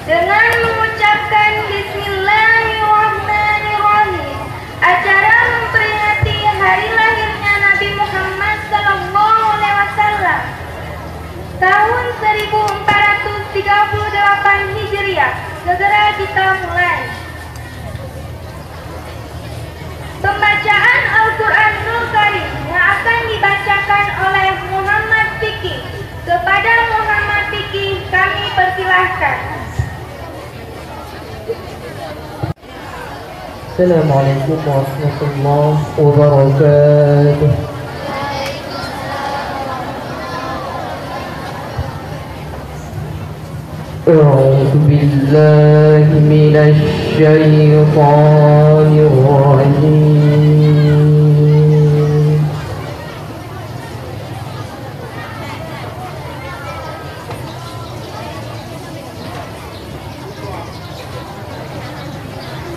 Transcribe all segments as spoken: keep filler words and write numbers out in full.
Dengan mengucapkan Bismillahirrahmanirrahim, acara memperingati hari lahirnya Nabi Muhammad sallallahu alaihi wasallam tahun seribu empat ratus tiga puluh delapan Hijriah segera kita mulai. Pembacaan Al-Quranul Karim yang akan dibacakan oleh Muhammad Fikri. Kepada Muhammad Fikri kami persilahkan. Assalamualaikum warahmatullahi wabarakatuh. أعوذ بالله من الشيطان الرجيم.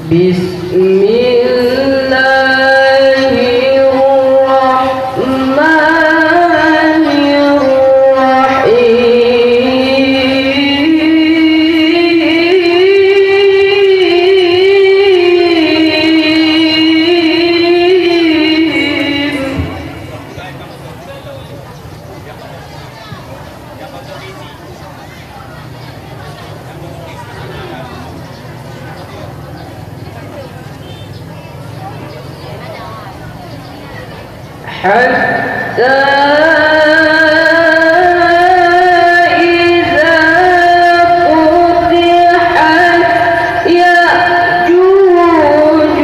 بسم الله الرحمن الرحيم. حتى إذا فتحت يأجوج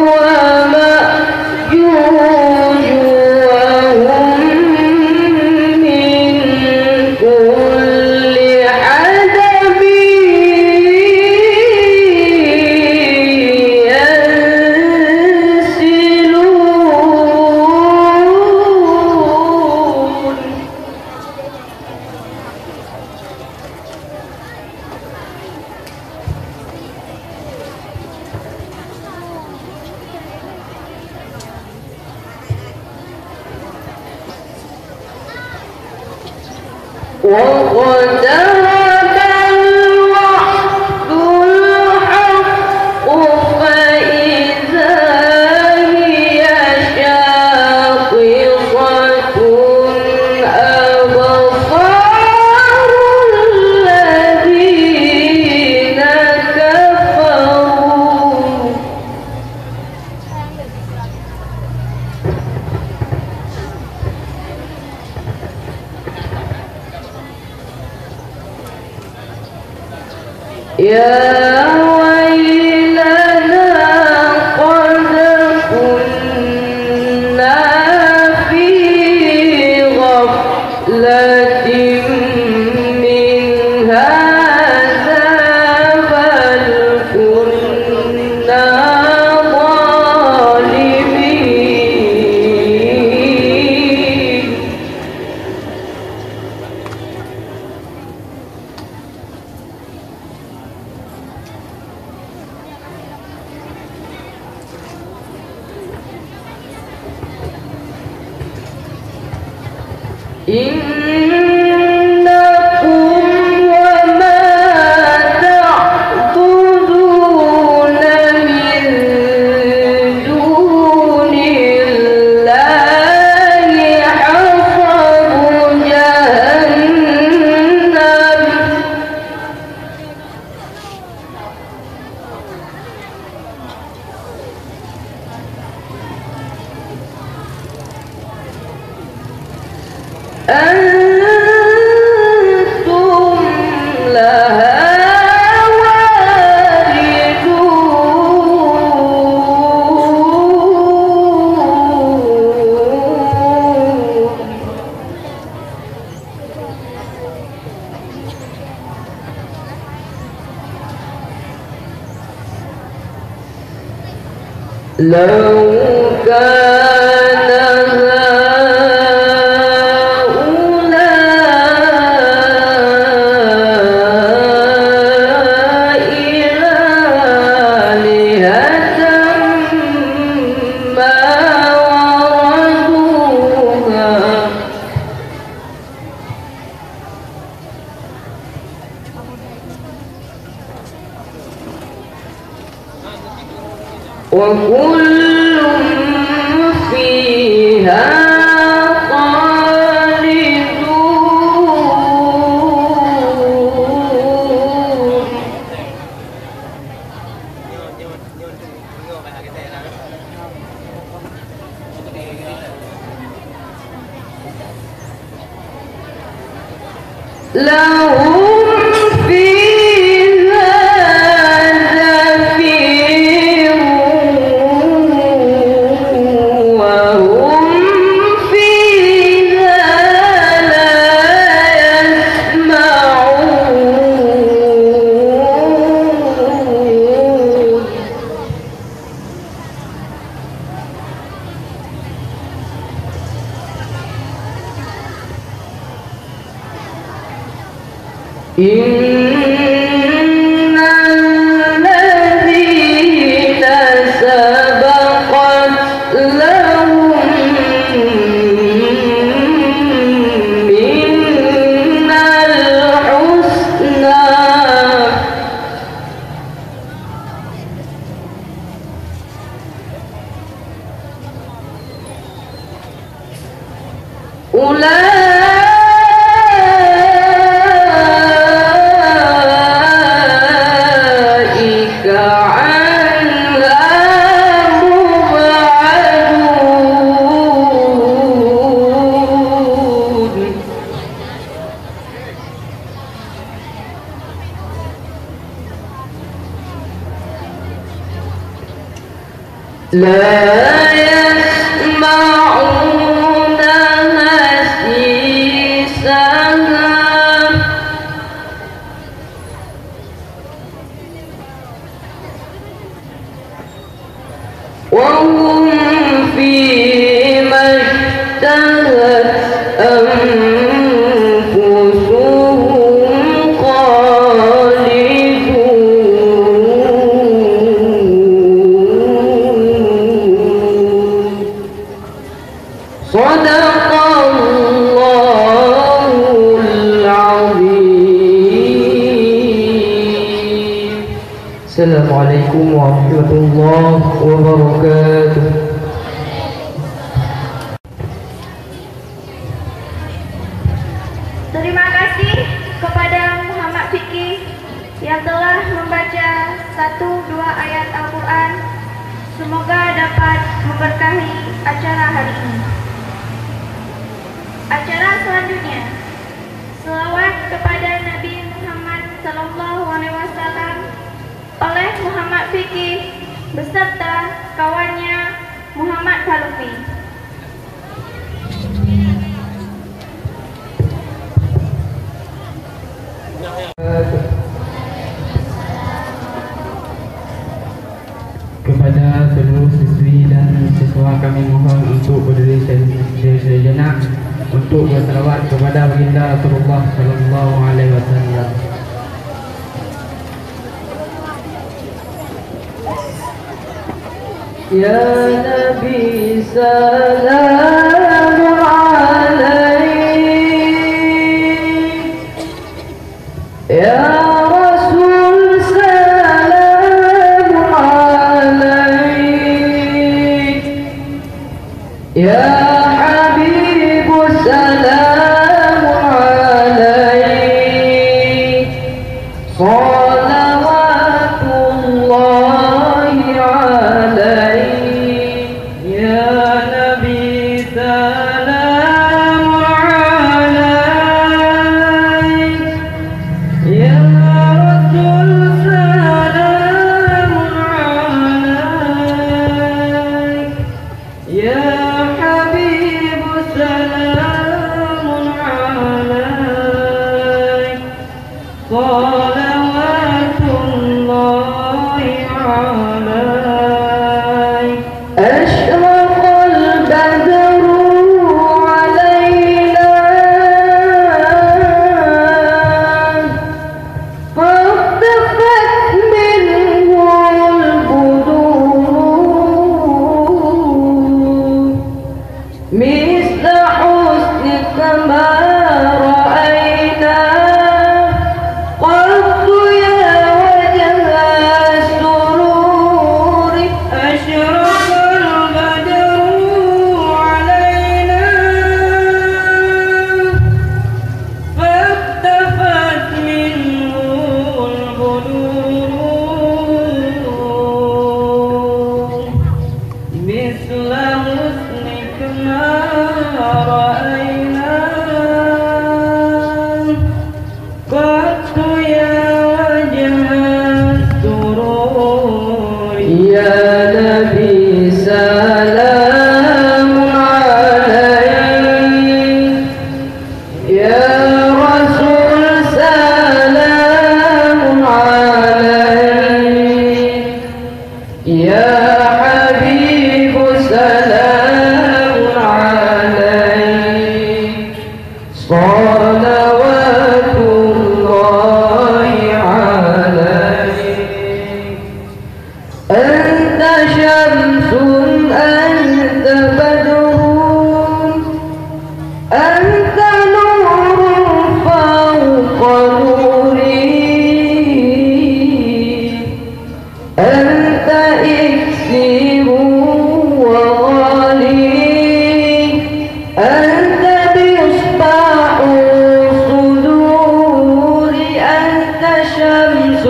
ومأجوج وهم من كل حدب ينسلون. واقترب الوعد الحق فإذا هي شاخصة أبصار الذين كفروا. يا ويلنا قد كنا في غفلة من هذا بل كنا ظالمين. إنكم وما تعبدون من دون الله حصب جهنم. أنتم لها واردون. لو كان هؤلاء آلهة ما وردوها. وكل فيها خالدون. لهم فيها زفير وهم فيها لا يسمعون. إن الذين سبقت لهم منا الحسنى أولئك عنها مبعدون. لا يسمعون حسيسها وهم فيما اشتهت أنفسهم خالدون. صدق الله العظيم. السلام عليكم ورحمة الله وبركاته. Terima kasih kepada Muhammad Fikri yang telah membaca satu dua ayat Al-Quran. Semoga dapat memberkahi acara hari ini. Acara selanjutnya, selawat kepada Nabi Muhammad sallallahu alaihi wasallam oleh Muhammad Fikri beserta kawannya Muhammad Falufi. Kepada seluruh siswi dan siswa kami mohon untuk berdiri se-, se-, sejenak untuk bersalawat kepada Baginda Rasulullah sallallahu alaihi wasallam. يا نبي سلام عليك، يا رسول سلام عليك، يا حبيب سلام عليك، صلوات الله عليك. يا نبي سلام عليك، يا رسول سلام عليك، يا حبيب سلام عليك، صلوات مثل حسنك ما رأينا قط يا وجه السرور. يا نبي سلام عليك، يا رسول سلام عليك، يا حبيب سلام عليك، صلوات الله عليك. أنت شمس، أنت بدر، أنت نور فوق نوري، أنت إكسير وغالي، أنت مصباح الصدور، أنت شمس،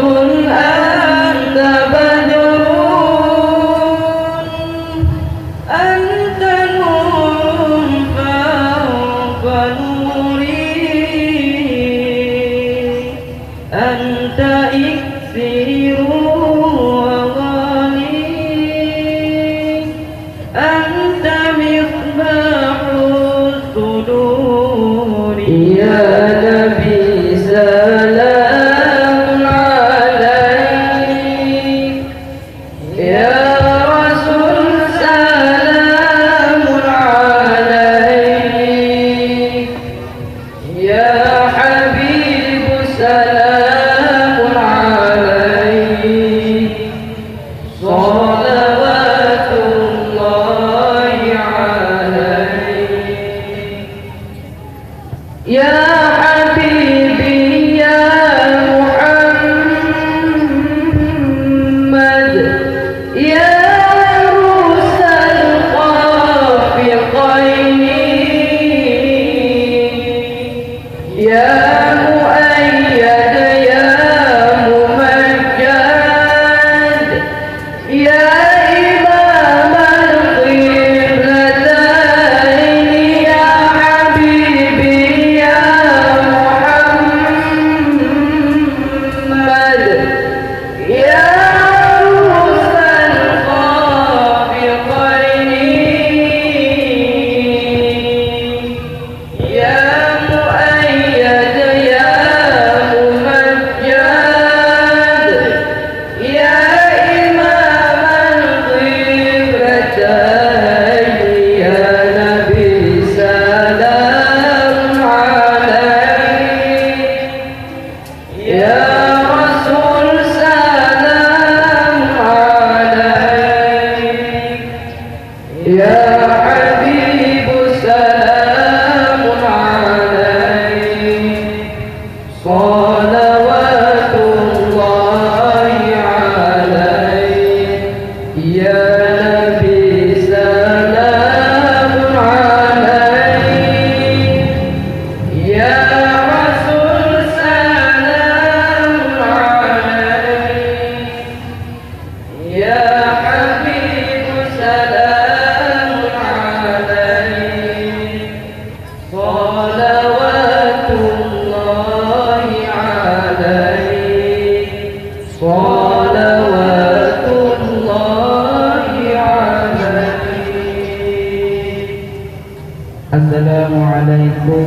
أنت بدر، أنت نور فوق نوري، أنت إكسير وغالي، أنت مصباح الصدور. يا نبي سلام عليك، يا رسول سلام عليك، يا حبيب سلام عليك، صلوات الله عليك. يا حبيبي يا محمد، يا عروس الخافقين، يا مؤيد يا ممجد، يا إمام القبلتين، يا حبيبي يا محمد، يا عروس الخافقين، يا مؤيد يا ممجد، يا إمام القبلتين، يا نبي سلام عليك، يا رسول سلام عليك، يا حبيب سلام عليك، صلوات الله عليك، يا نبي سلام عليك، يا رسول سلام عليك، يا حبيب سلام عليك، صلوات الله عليك، صلوات الله عليك. السلام عليكم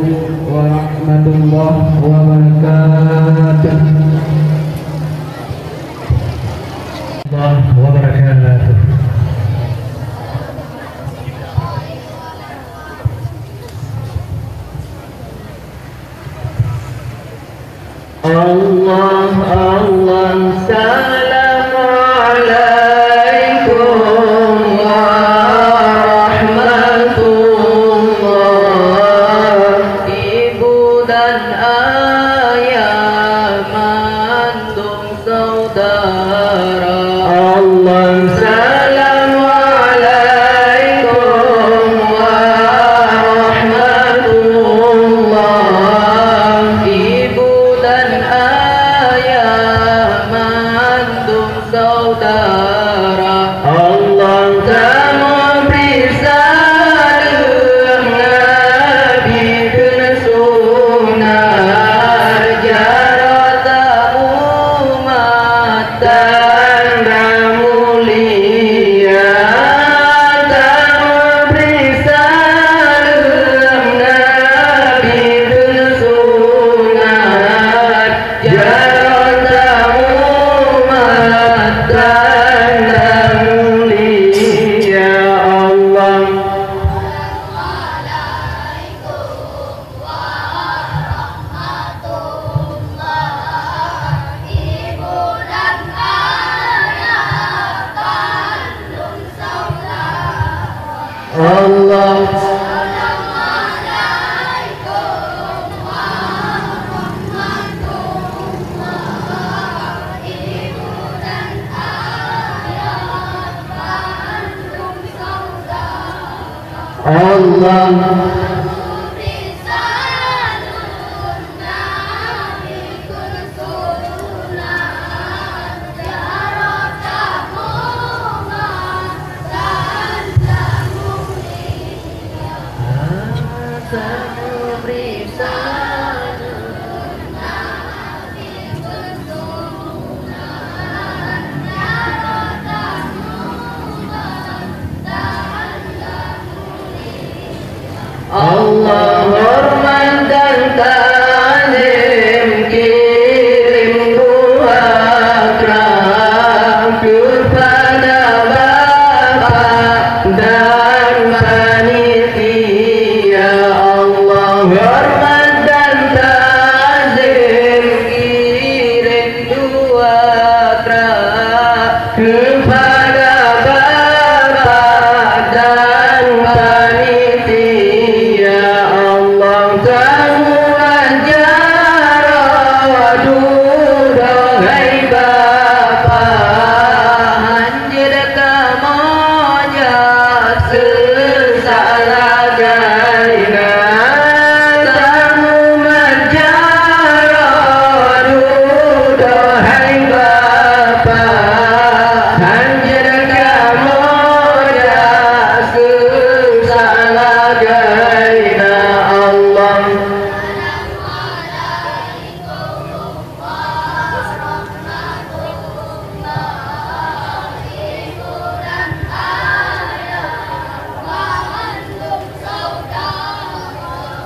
ورحمة الله وبركاته. الله وبركاته. الله، الله، سلام عليكم ورحمة الله. Ibu dan ayah mandum saudara. Allah, salam alaikum warahmatullah. Ibu dan ayah Tanda mulia, tameubri saleuem Nabi keu sunat, jaroe tamumat tanda mulia Allah. Allah. Allah. Allah hormat dan takzim, kirim dua krak keupada bapak dan panitia. Allah hormat dan takzim, kirim dua krak keupada bapak dan panitia. Allah tamumat jaroe dudoe hai bapak, hanjeuet kamoe jak seusalah gaina. Tamumat jaroe dudoe hai bapak, hanjeuet kamoe jak seusalah gaina Allah.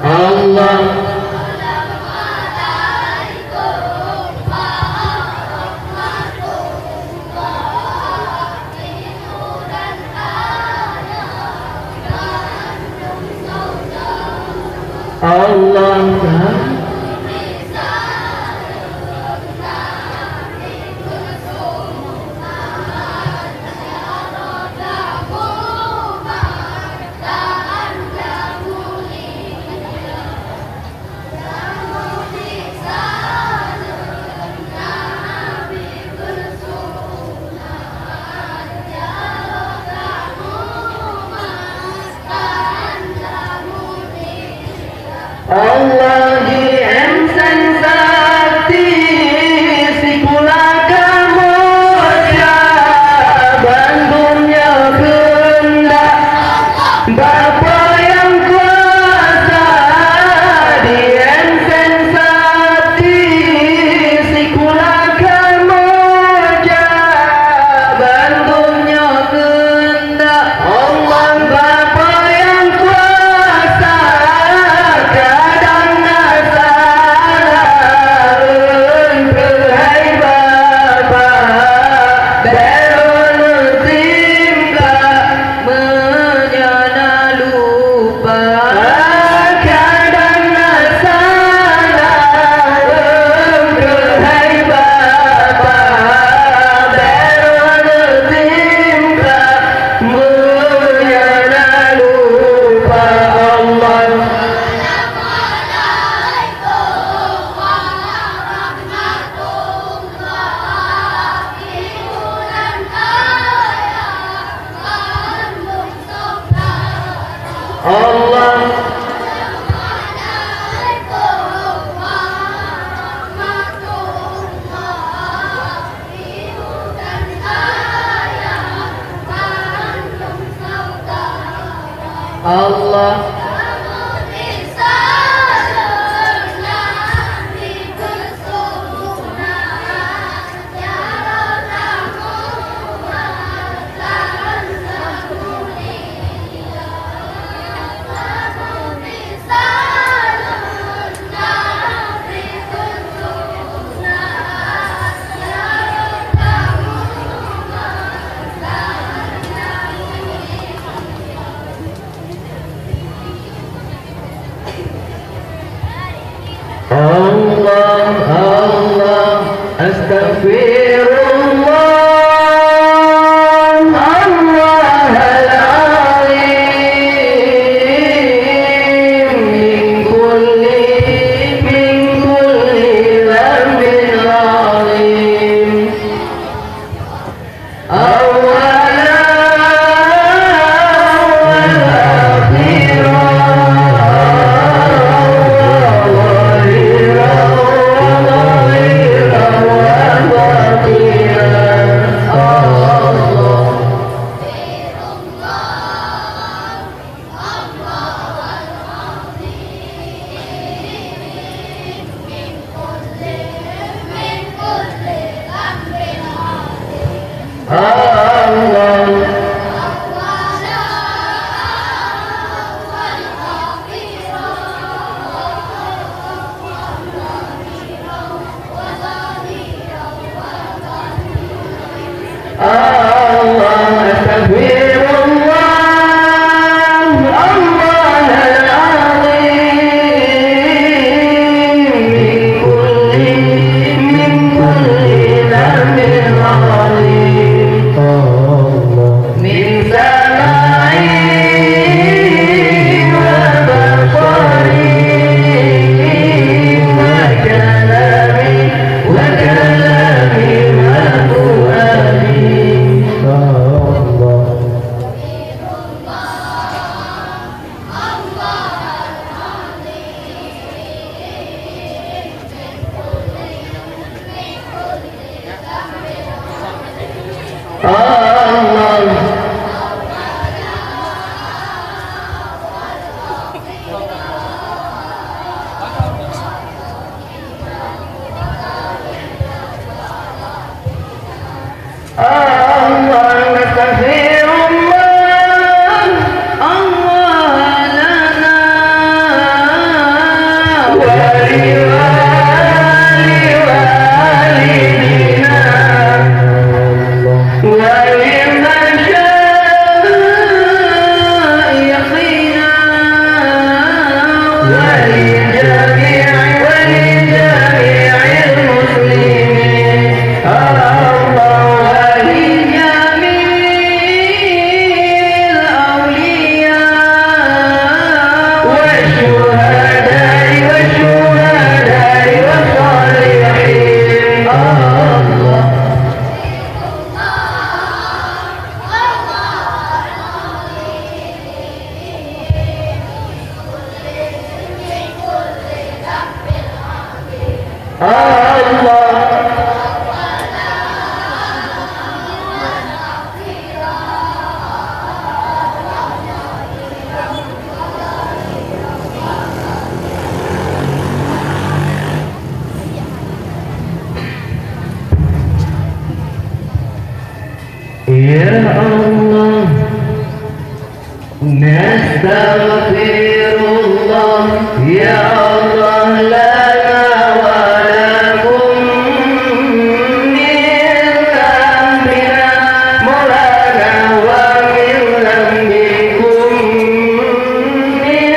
Allah. Allah. Allah di M Sen Sakti, sikula kamoe jak bandum nyoe keundak. Bapa nyang kuasa di M Sen Sakti, sikula kamoe jak bandum nyoe keundak. Allah Bapa nyang kuasa, kadang na salah, eunteuk hai Bapa, bèk lôn simka. Meunyoe na lupa, kadang na salah, eunteuk hai Bapa, bèk lôn simka. Meunyoe na lupa Allah. Allah. Allah. أستغفر الله، الله العظيم، من كل، من كل ذنب عظيم. أولا وآخرا وظاهرا وباطنا. الله. الله، أستغفر الله، الله العظيم، من كل، من كل ذنب عظيم. الله. من سمعي وبصري وكلامي، وكلامي وفؤادي. الله. الله، نستغفر الله، الله لنا ولوالدينا ولمشايخنا ولجميع، ولجميع المسلمين. الله، ولجميع الأولياء والشهداء، والشهداء والصالحين. الله. Ya Allah, nastaghfirullah, ya Allah, lana wa lakum min dzambina, maulana wa min dzambikum, min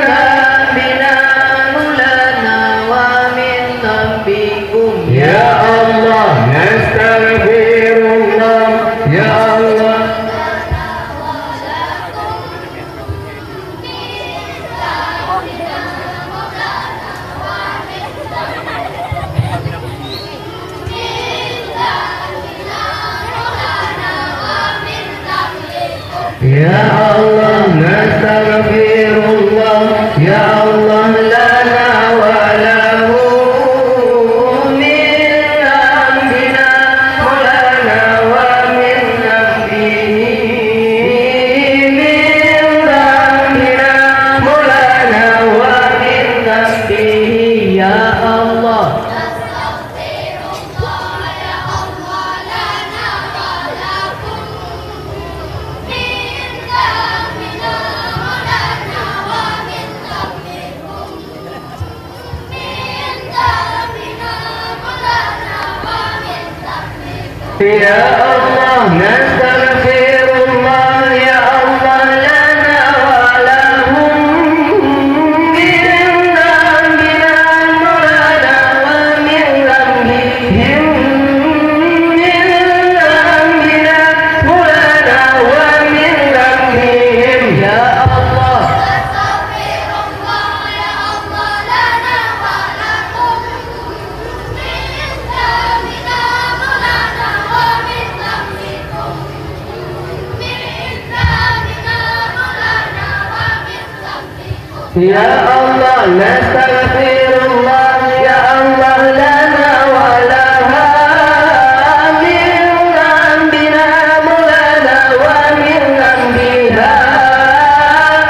dzambina, maulana wa min dzambikum. Ya Allah, nastaghfirullah, ya Allah. Ya Allah, nastaghfirullah. Ya Allah, lana wa lahu min dzambina, maulana wa min dzambihi, min dzambina, maulana wa min dzambihi. Ya Allah. Ya Allah, nastaghfirullah, ya Allah, lana wa lahum min dzambina, maulana wa min dzambihim, Ya Allah, nastaghfirullah, ya Allah, lana wa laha, min dhanbina maulana wa min dhanbiha,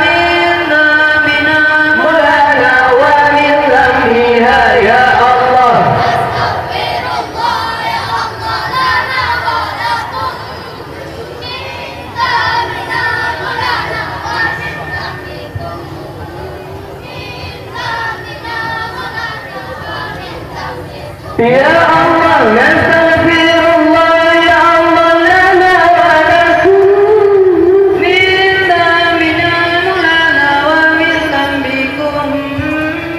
min dhanbina maulana wa min dhanbiha, ya Allah. Astaghfirullah, ya Allah, lana wa lakum. Ya Allah, nastaghfirullah, ya Allah, lana wa lakum. Min dzambina maulana wa min dzambikum.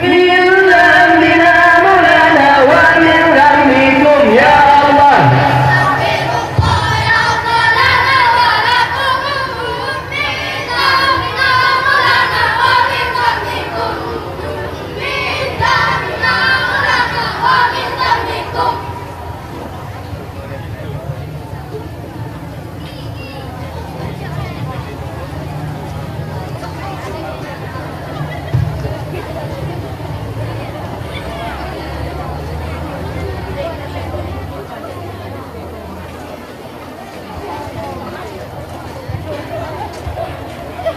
Min dzambina maulana wa min dzambikum, ya Allah.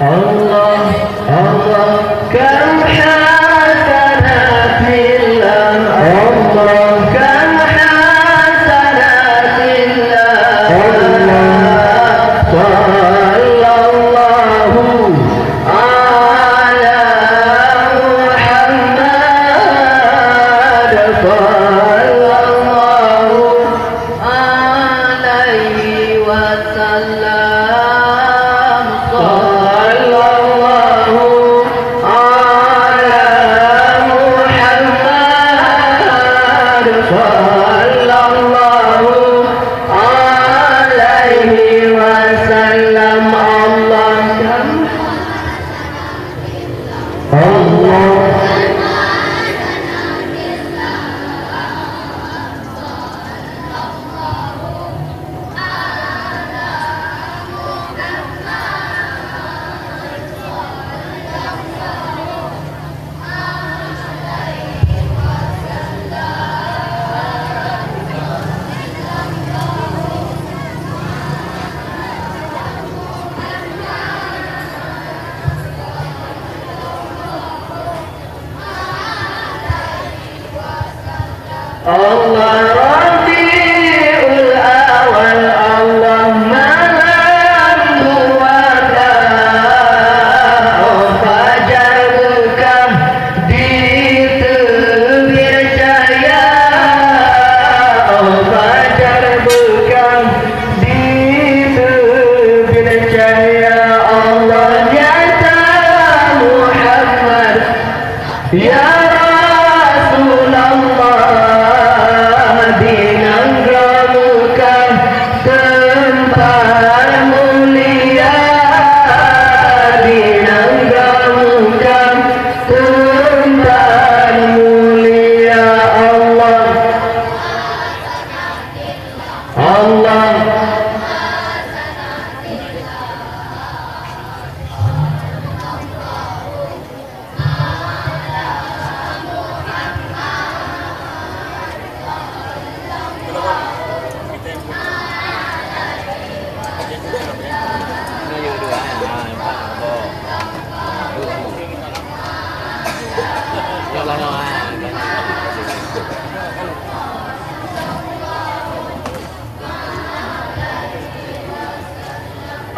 Allah, Allah, kam hasanatillah, Allah, kam hasanatillah, Allah, sallallahu ala Muhammad, sallallahu alaihi wasallam. Sallallahu ala Muhammad, sallallahu alaihi wasallam. Allah, Allah. Allah Rabiul Awal, Allah malam dua belas, oh fajar beukam diteubiet cahya, oh fajar beukam diteubiet cahya, Allah nyata Muhammad. Ya Rasulullah, di nanggroe Mekah teumpat mulia, di nanggroe Mekah teumpat mulia, Allah, Allah.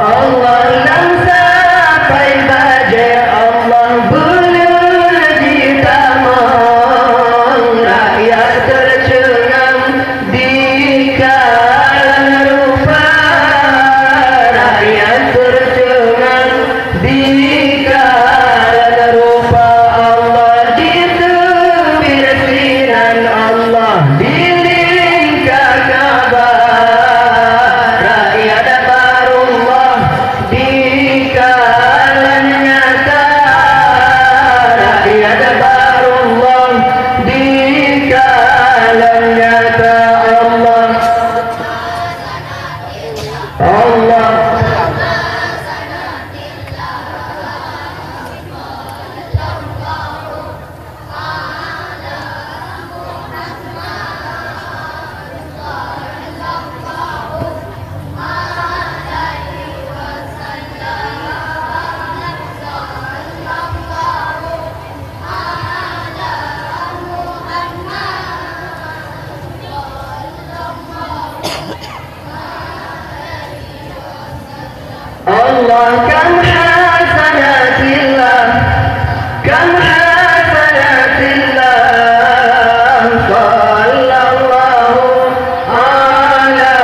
Allah lam sapai bajée, Allah buleuen jitamong, rakyat teuceungang dikalan rupa, rakyat teuceungang dikalan rupa, Allah diteubiet sinan, Allah dilingka Ka'bah, rakyat barullah di كم حسنات الله، كم حسنات الله، صلى الله على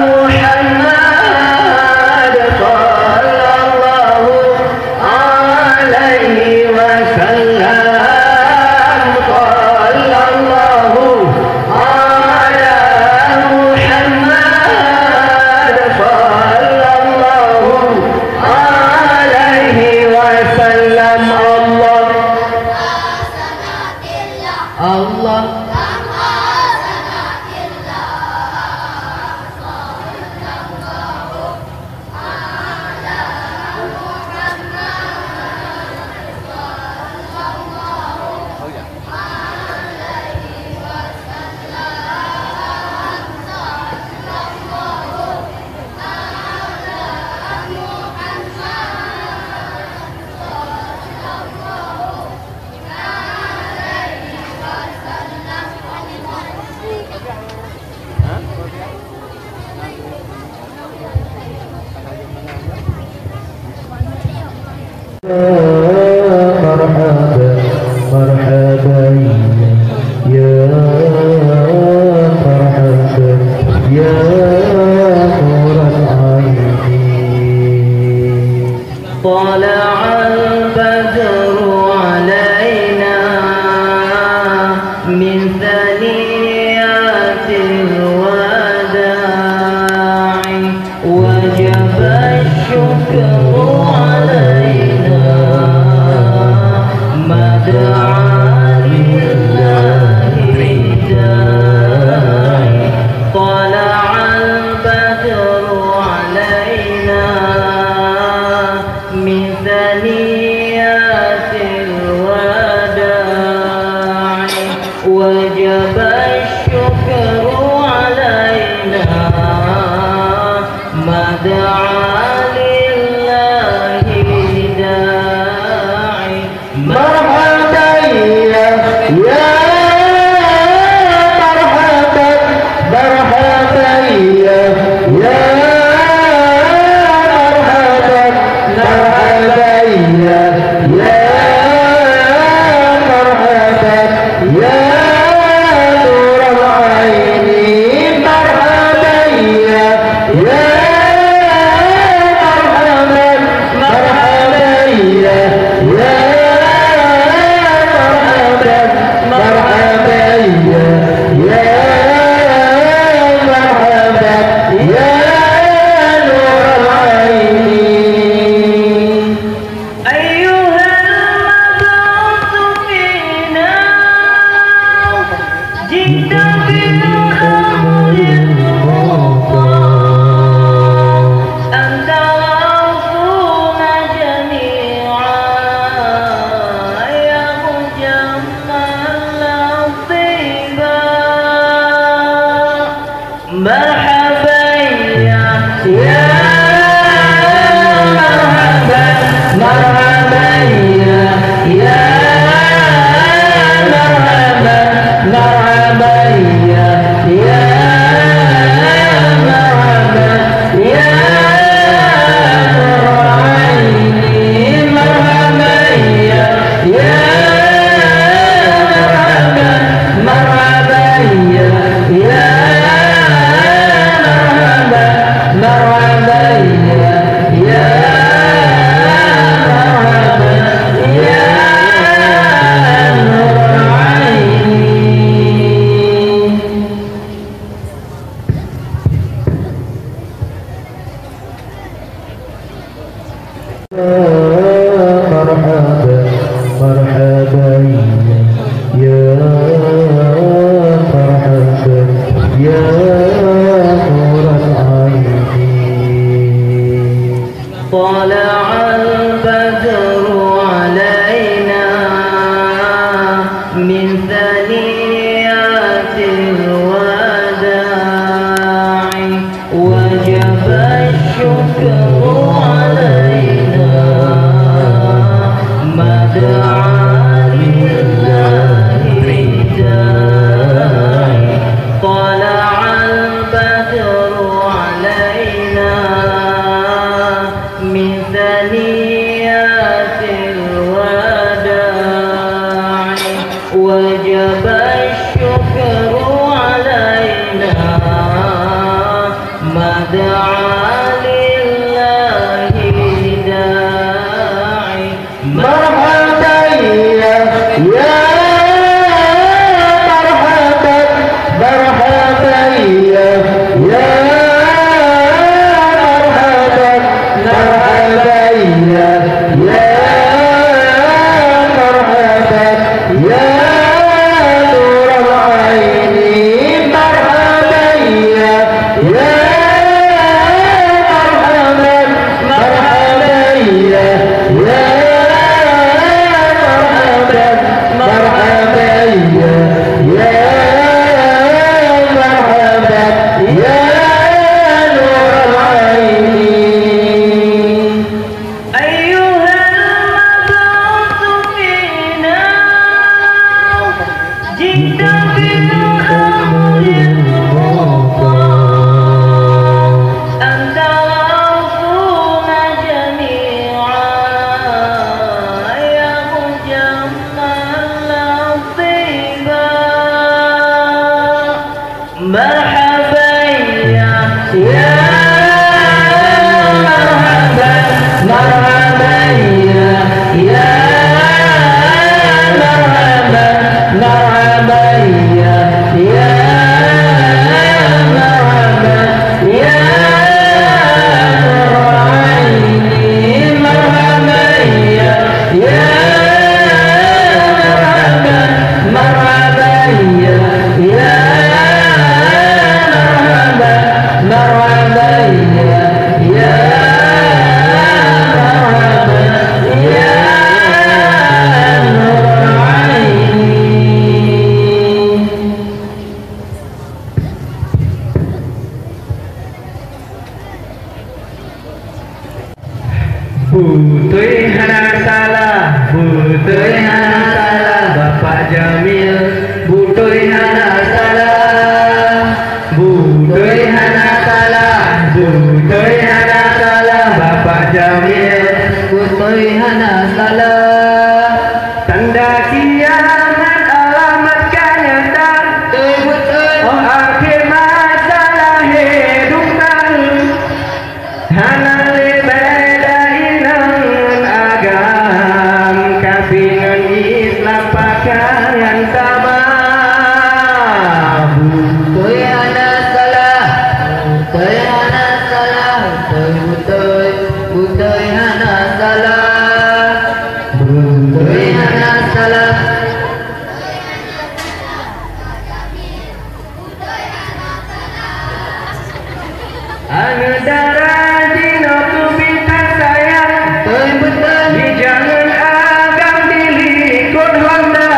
محمد، صلى الله عليه وسلم، صلى الله على محمد، صلى الله عليه وسلم. الله، الله. مرحبا، مرحبا، يا مرحبا، يا نور العين. طلع البدر علينا من ثنيات الوداع، وجب الشكر علينا ما دعا لله داع. طلع البدر علينا من ثنيات الوداع، وجب الشكر علينا ما دعا لله داع. مرحبا يا، يا مرحبا، مرحبا يا، يا مرحبا، مرحبا يا، يا مرحبا، يا نور العين. مرحبا يا، يا مرحبا، مرحبا يا، يا مرحبا، مرحبا يا، يا مرحبا، يا نور العين. أيها المبعوث فينا، جئت بالأمر المطاع. أنت غوثنا جميعا، يا مجمل الطيبات. مرحبا يا، يا مرحبا، مرحبا يا، يا مرحبا، مرحبا يا، يا مرحبا، يا نور العين. مرحبا يا، يا مرحبا، مرحبا يا، يا مرحبا، مرحبا يا، يا مرحبا يا نور العين. مرحبا، مرحبا يا، مرحبا يا نور العين. طلع البدر علينا من ثنيات الوداع، وجب الشكر علينا ما دعا لله داع. طلع البدر علينا من دعا لله داعي. مرحبا يا، يا مرحبا، مرحبا يا، يا مرحبا، مرحبا يا، يا مرحبا يا نور العين. مرحبا يا، يا مرحبا، مرحبا يا، يا مرحبا، مرحبا يا، يا مرحبا يا نور العين. أيها المبعوث فينا، جئت بالأمر المطاع. أنت غوثنا جميعا، يا مجمل الطيبات. مرحبا يا، يا مرحبا، مرحبا يا، يا مرحبا، مرحبا يا، يا مرحبا يا نور العين. مرحبا يا، يا مرحبا، مرحبا يا، يا مرحبا، مرحبا يا، يا مرحبا يا نور العين. Beutôi hana salah, beutôi hana salah, Bapak Jamil, beutôi hana salah. Beutôi hana salah, beutôi hana salah, Bapak Jamil, beutôi hana salah. Tanda kiamat alamat ka nyata. Beutôi, beutôi. Oh, akhé masa lahé dum tahu. Hana lé beda inong ngon agam, kafé ngon Islam pakaian sama. Beutôi hana salah, beutôi hana salah, beutôi, beutôi, beutôi hana salah. Beutôi hana salah. Aneuk dara jinoe keubiet that sayang, beutôi, beutôi. Jijangon agam dilikot honda.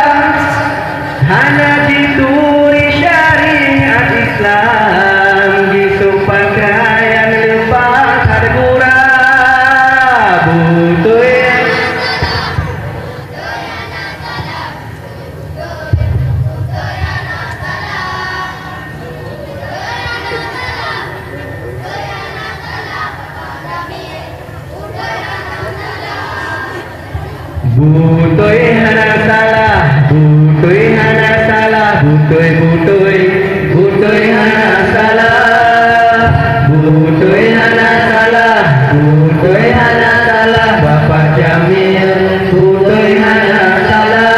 Hana jituri syariat Islam, jisôk pakaian leupah that gura. Beutôi. Beutôi hana salah, beutôi hana salah, beutôi, beutôi, beutôi hana salah, beutôi hana salah, beutôi hana salah, Bapak Jamil, beutôi hana salah.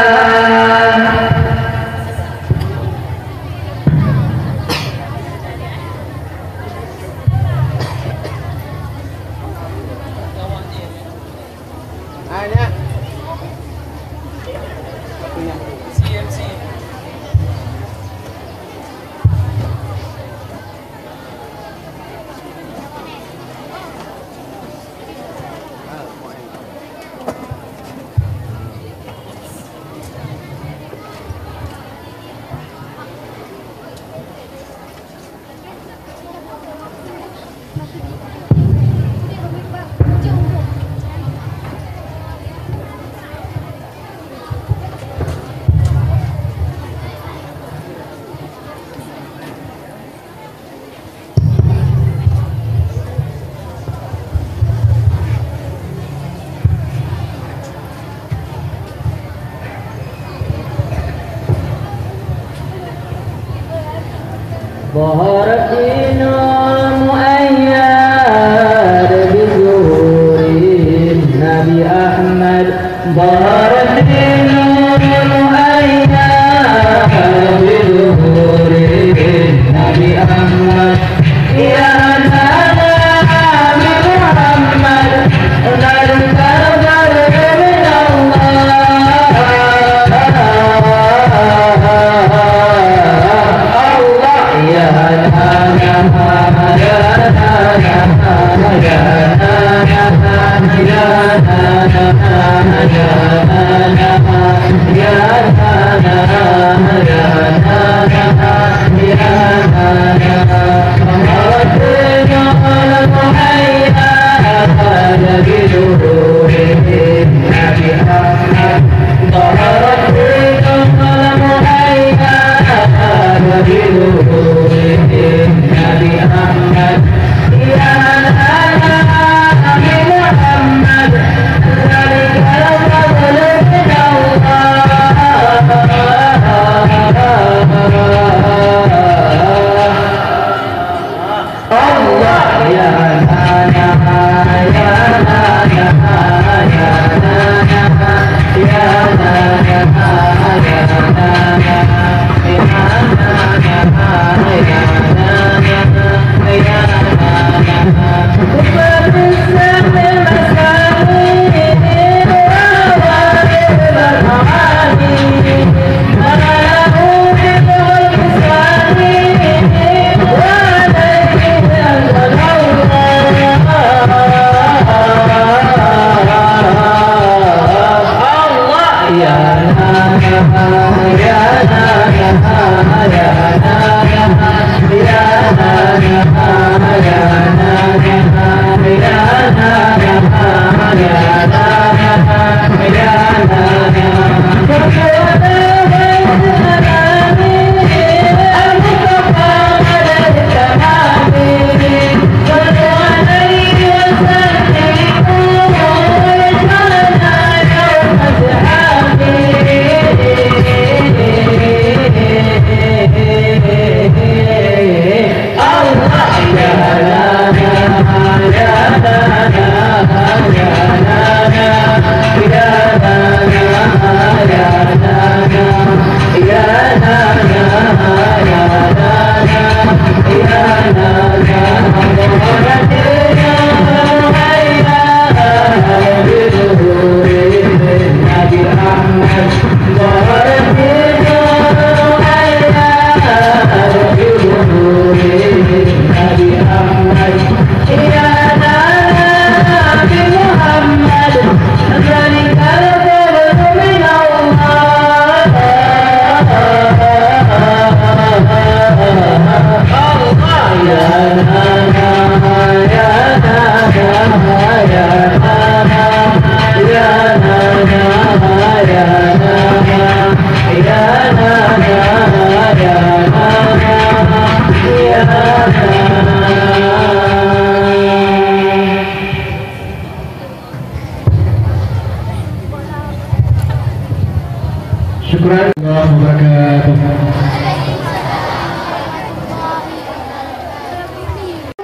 Syukran. Warahmatullahi wabarakatuh.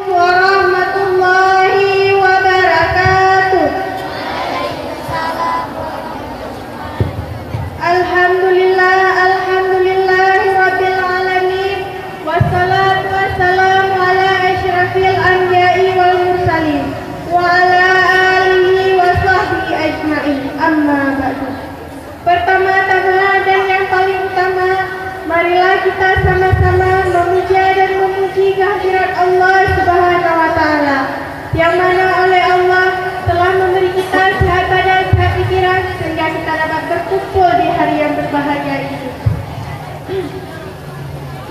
Warahmatullahi wabarakatuh. Alhamdulillah, alhamdulillahirabbil alamin. Wassalatu wassalamu ala asyrafil anbiya'i wal mursalin, wa ala alihi wa sahbihi ajma'in. Amma ba'du. Pertama-tama dan yang paling utama, marilah kita sama-sama memuja dan memuji kehadirat Allah Subhanahu wa Ta'ala, yang mana oleh Allah telah memberi kita sehat badan, sehat pikiran, sehingga kita dapat berkumpul di hari yang berbahagia ini.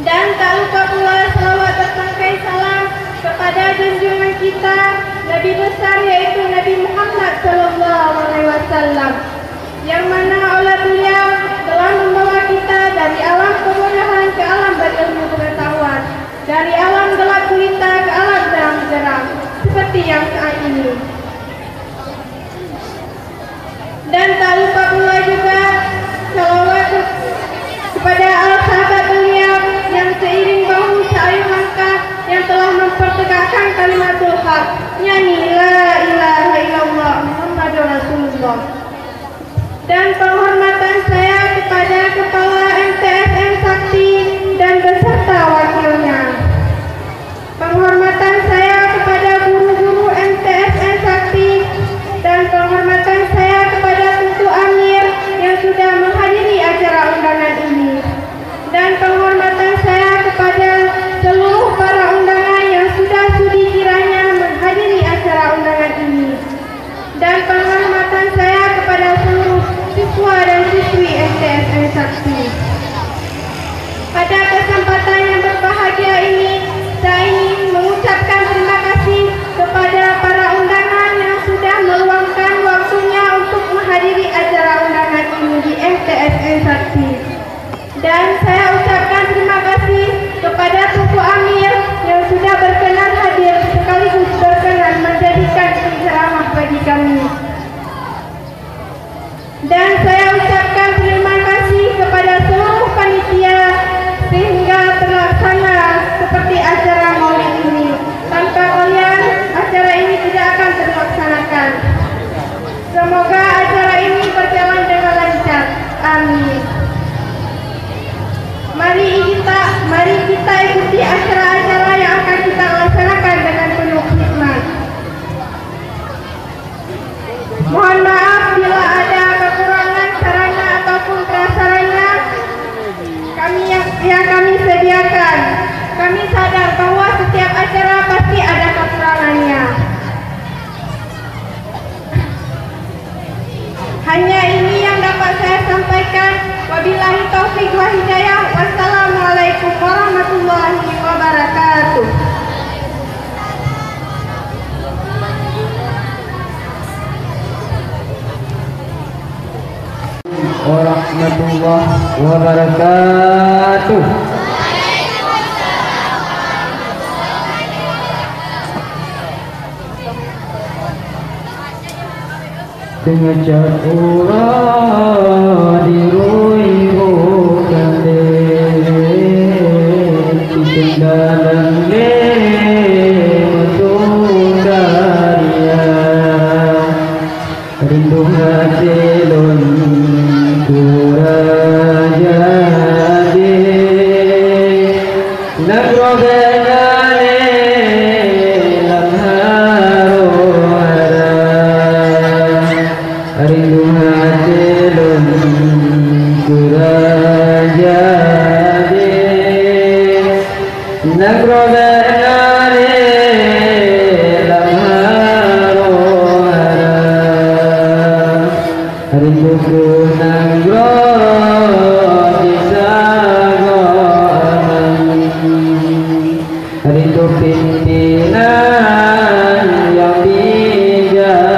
Dan tak lupa pula salawat berpangkai salam kepada junjungan kita, Nabi besar, yaitu Nabi Muhammad sallallahu alaihi wasallam, yang mana oleh beliau telah membawa kita dari alam kebodohan ke alam berilmu pengetahuan, dari alam gelap gulita ke alam terang benderang, seperti yang saat ini. Dan tak lupa pula juga salawat kepada al sahabat beliau yang seiring bahu seayun langkah yang telah mempertegakkan kalimatul haq, yakni la ilaha illallah Muhammadur Rasulullah. Dan penghormatan saya kepada Kepala M T S N Sakti dan beserta wakilnya. Penghormatan saya kepada guru-guru M T S N Sakti dan penghormatan saya kepada Teungku Amir yang sudah menghadiri acara undangan ini. Dan penghormatan saya kepada seluruh para undangan yang sudah sudi kiranya menghadiri acara undangan ini. Dan penghormatan saya kepada seluruh siswa dan siswi M T S N Sakti. Pada kesempatan yang berbahagia ini, saya ingin mengucapkan terima kasih kepada para undangan yang sudah meluangkan waktunya untuk menghadiri acara undangan ini di M T S N Sakti. Dan saya ucapkan terima kasih kepada Teungku Amir yang sudah berkenan hadir sekaligus berkenan menjadikan penceramah bagi kami. Dan saya ucapkan terima kasih kepada seluruh panitia sehingga terlaksana seperti acara Maulid ini. Tanpa kalian, acara ini tidak akan terlaksanakan. Semoga acara ini berjalan dengan lancar. Amin. Mari kita, mari kita ikuti acara-acara yang akan kita laksanakan dengan penuh hikmat. Mohon maaf bila ada kekurangan sarana ataupun prasarana kami yang, yang kami sediakan. Kami sadar bahwa setiap acara pasti ada kekurangannya. Hanya ini yang dapat saya sampaikan. Wabillahi taufiq wal hidayah. Wassalamualaikum warahmatullahi wabarakatuh. Warahmatullahi wabarakatuh. Teungku uroe di rui-rui kandé, di dalam lé meutuka ria. Rindu hati lôn keu raja deh. Nanggroe bèk na lé lam harô hara, rindu até lôn keu raja deh. Nanggroe bèk na lé lam harô hara, rindu keu nanggroe jisagoe aman. Rindu pimpinan nyang bijaksana,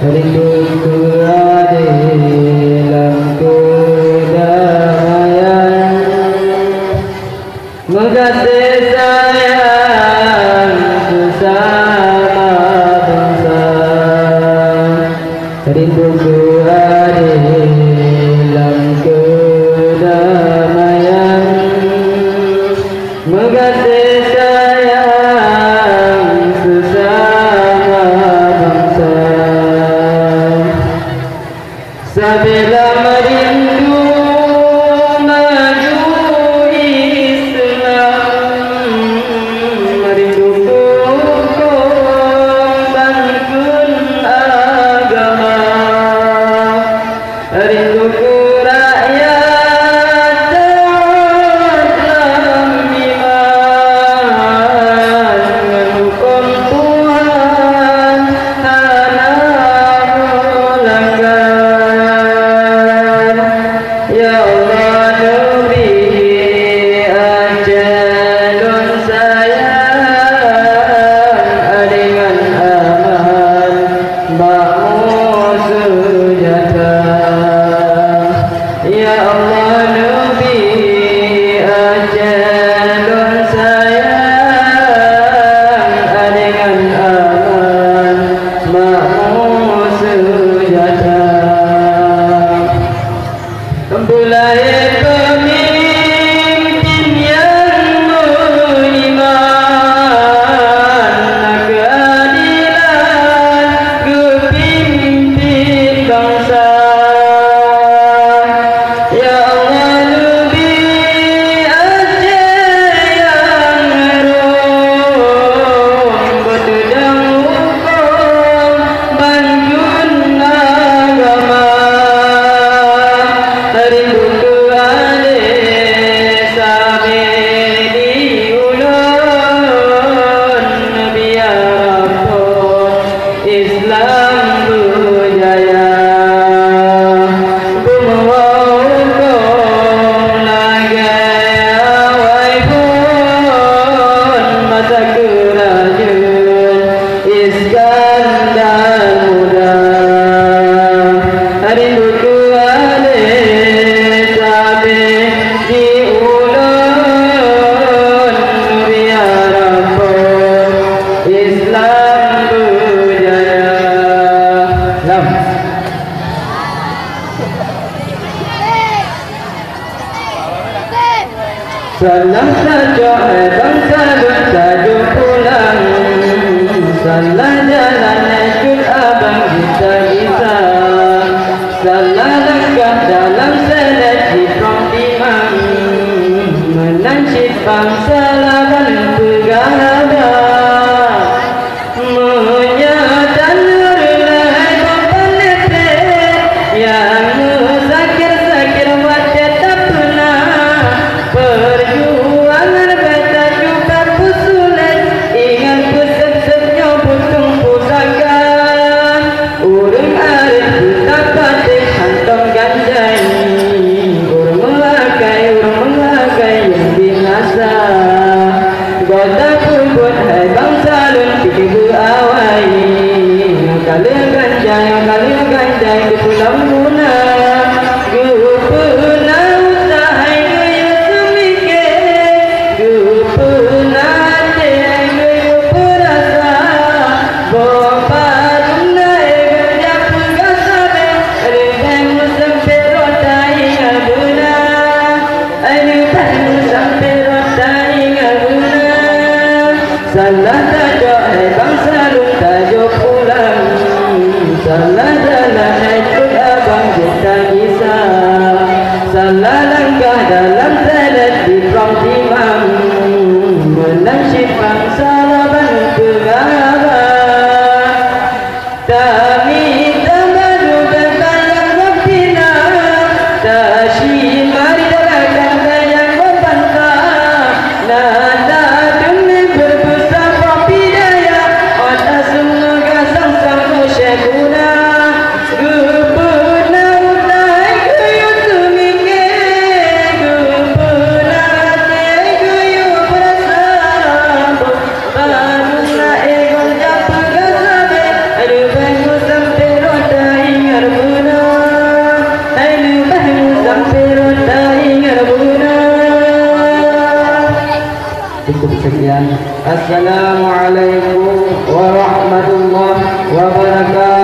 rindu keu adé lam keudamaian, meugaséh sayang seusama bansa. Rindu keu adé lam keudamaian, meugaséh Lam sajoe bansa lôn tajok pulang, salah jalan cut abang gisa-gisa. Salah langkah dalam seulet jiprong timang, meunan cit bansa laban peugah haba. Meunyoe tanyoe reuloh hai boh panetrek nyang meusakét-sakét watée tapeuna, peujuangan bak tanyoe ka peusulet, ingat peuseb-seb nyoe butong pusaka. Ureuëng areuet beutapatéh hántom ganjai, ureuëng meuakai, ureuëng meuakai nyang binasa. Gota peubuet hai bansa lôn pike beu awai. Ka lheueh ganjai, ka lheueh ganjai keu pulang guna. Geupeuna usaha hai geuyue seumiké, geupeuna até hai geuyue peurasa. Boh padum na ék geupeugah sabe, leubeh meusampoe rot taingat beuna. Aneuk tanyoe sampoe rot taingat beuna. Salah tajok hai bansa lôn tajok pulang. Salah jalan hai cut abang gisa-gisa. Salah langkah dalam seulet jiprong timang. Meunan cit bansa laban peugah haba. Tamita badu gata nyang meupinan, tasimari dara gata nyang meubansa. Na tateumé beubeusa poh pidaya, ôt aseueng gasang sang syèh guna. Geupeuna utai geuyue seumiké, geupeuna até geuyue peurasa. Padum na ék geupeugah sabe, leubeh meusampoe rot taingat beuna. Hai leubeh meusampoe rot taingat beuna. Cukup sekian. Assalamualaikum warahmatullahi wabarakatuh.